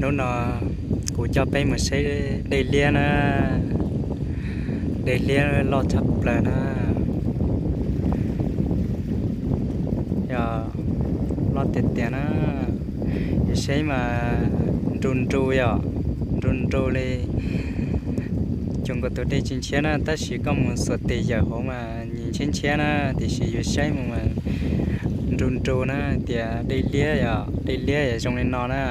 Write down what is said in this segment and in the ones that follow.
Hnub no kuv coj peb mus saib dej liab na, dej liab loj tshaj plaws na. Yog loj tiag tiag na, yus saib mas nru nru yom, nru nru li. Cuag nkaus tus dej tsis ntshiab na, tab sis koj mus xuas tes yawm hauv mas nws ntshiab ntshiab na, tiam sis yus saib mus mas nru nru na, tias dej liab yom, dej liab yom zoo li no na.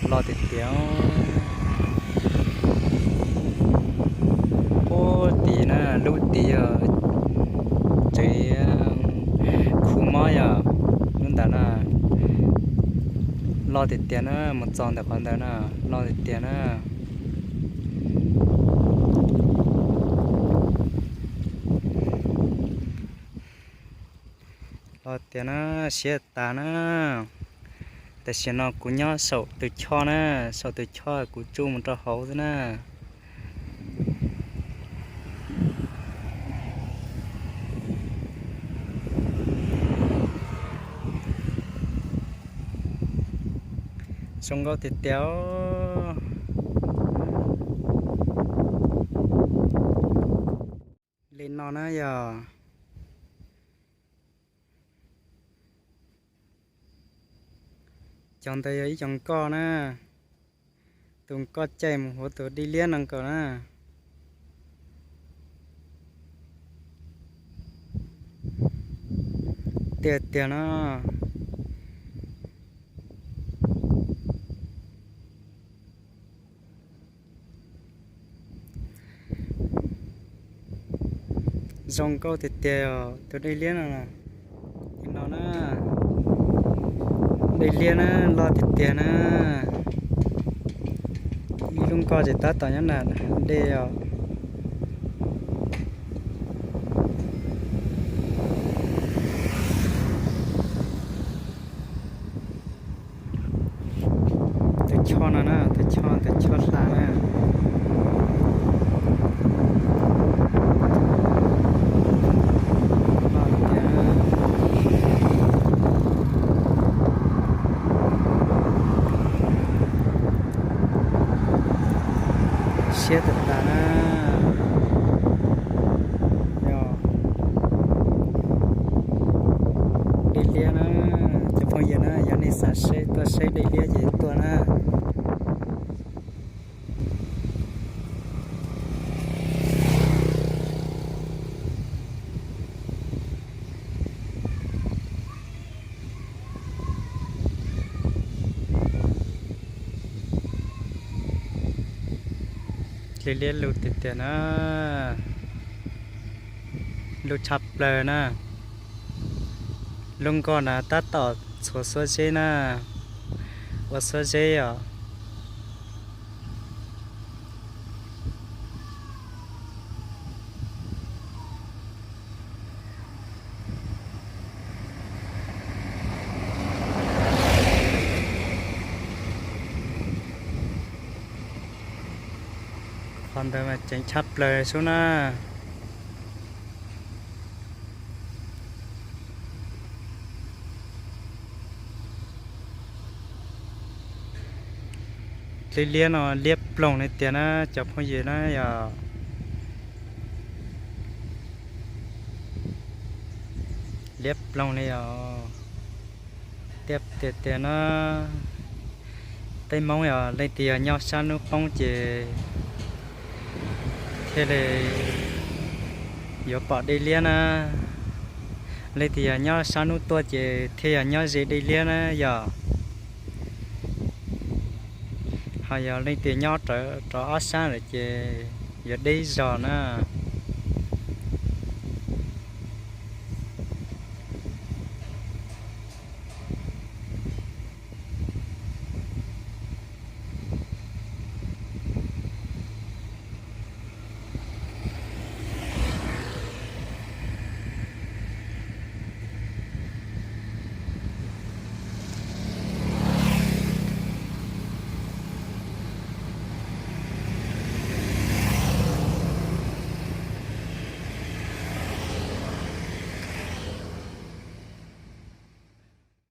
Loj tiag tiag. Puag tim na, lub tid yog tsev khu mob yog lub ntawd na. Loj tiag tiag na, mus txog ntawm qhov ntawd na, loj tiag tiag na. Loj tiag na, siab tas na. Tam sim no kuv nyob saum tus choj na, saum tus choj kuv tsuj mus rau hauv xwb na. Zoo nkauj tiag tiag. Li no na yog, cov ntawd yog ib co nkoj na, tus nkoj caij mus hauv tus dej liab no nkaus na. Tiag tiag no. Zoo nkauj tiag tiag os, tus dej liab no. Li no na, dej liab na, loj tiag tiag na. Ib lub nkoj ces tab tom nyob nram dej os. Tus choj no na, tus choj, tus choj hla na. Siab tag tas na. Yog dej liab na, cov phooj ywg na, yog nej xav saib, tuaj saib dej liab ces tuaj na. Dej liab lug tiag tiag na, lug tshaj plaws na. Lub nkoj na tab tom txhuav xuab zeb na, ua xuab zeb os. Qhov ntawd mas ceev tshaj plaws xwb na. Dej liab no liab ploog li tiag na cov phooj ywg na yog. Liab ploog li os. Tiag tiag tiag na, peb Hmoob yog leej twg yog nyob sab hnub qoob ces thiaj li yuav pom dej liab na. Leej twg yog nyob sab hnub tuaj ces thiaj yog nyob ze dej liab na yog. Ho yog leej twg nyob rov ob sab lawm ces yuav deb zog na.